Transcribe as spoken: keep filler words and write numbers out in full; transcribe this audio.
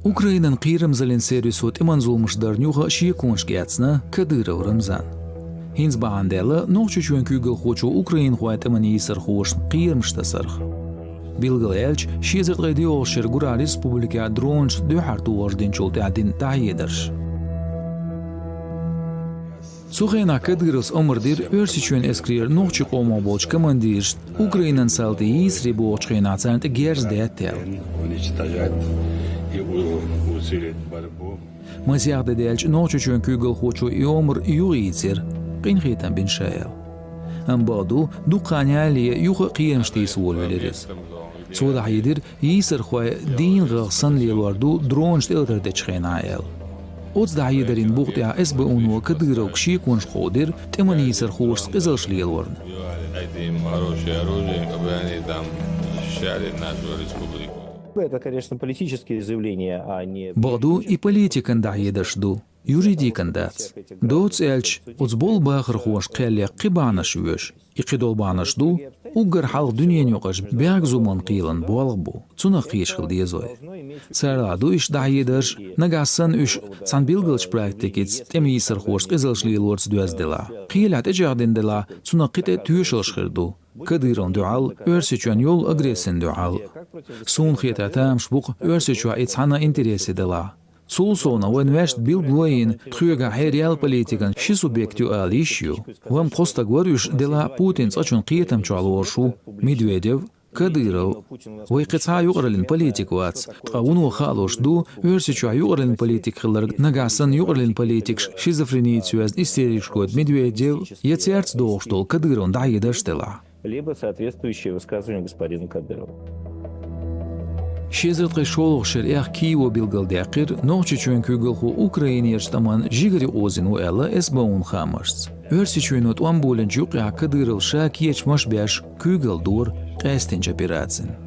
Украинан кхерамзаллин сервисо тӀеман зуламаш дарна юха шеконашка эцна Кадыров Рамзан. ХӀинца бахьана даьлла Нохчийчоьнан куьйгалхочо украинхойн тӀеман йийсархошна кхерамаш тасарх. Билгал аьлча, ши эзар ткъе доьалгӀачу шеран гурахь республикехь дронашца дуьххьара тохарш динчул тӀаьхьа дина дӀахьедарш. Цу хенахь Кадыровс омра дира Оьрсийчоьнан эскарера нохчийн къомах болчу командирашна, Украинан салти йийсаре бохучу хенахь царна тӀе герз детта аьлла. Масех де даьлча, Нохчийчоьнан куьйгалхочо и омра юхайийцира, къинхетам бина ша аьлла. Амма бакъду, дукха хан ялале юха а кхерамаш тийса волавелира иза. Цо дӀахьедира, йийсархой дийнахь санна лелор ду дронаш тӀелатар дечу хенахь аьлла. Оцу дӀахьедарийн буха тӀехь СБУ-но Кадыровга шеконаш кховдийра тӀеман йийсархошца къизаллаш лелорна. Это, конечно, политические заявления, а не... Бакъду, и политикан дӀахьедарш ду, юридикан дац. Доцца аьлча, оцу болу бахархоша кхел ян кхин бахьанаш оьшу. И кхидолу бахьанаш ду, уггар хьалха дуьненаюкъарчу бехк-зуламан кхелан болх бу, цунах кхеташ хила деза вай. Царалахь ду иштта дӀахьедарш, нагахь санна уьш цхьана билгалчу практикица тӀеман йийсархошца къизаллаш лелорца доьзна делахь. Кхелехь тӀечӀагӀдина делахь, цунах кхин тӀе тоьшаллаш хир ду. Кадыровна дуьхьал, Оьрсийчоьнна йолу агрессина дуьхьал. Суна хетахь, тамаш бу-кх Оьрсийчохь и цхьана а интересе делахь. Цул совнаха вайн ваьшна билгало а йина, тхоьгахь хьераяьлла политикан ши субъект ю ала йиш ю. Вайн кхо стаг вара уьш, делахь а Путин цкъачунна кхетам чохь лоруш ву, Медведев, Кадыров. Вай кхин цхьа а юкъараллин политик вац, ткъа вуно хаалуш ду, Оьрсийчохь юкъараллин политик хилларг нагахь санна юкъараллин политикаш шизофренийца йоьзна истерикаш гойту Медведев я цаьрца догӀуш долу Кадыровн дӀахьедарш делахь. Либо соответствующее высказывание господина Кадырова. Ши эзар ткъе шолгӀачу шеран эх Киево билгалдаьккхира, Нохчийчоьнан куьйгалхо Украинерчу тӀамна жигара юкъаозийна ву аьлла СБУ-н хаамашца. Оьрсийчоьно тӀом болийначу юккъехь Кадыров ша кечамаш а беш, куьйгалла дора къаьстинчу операцина.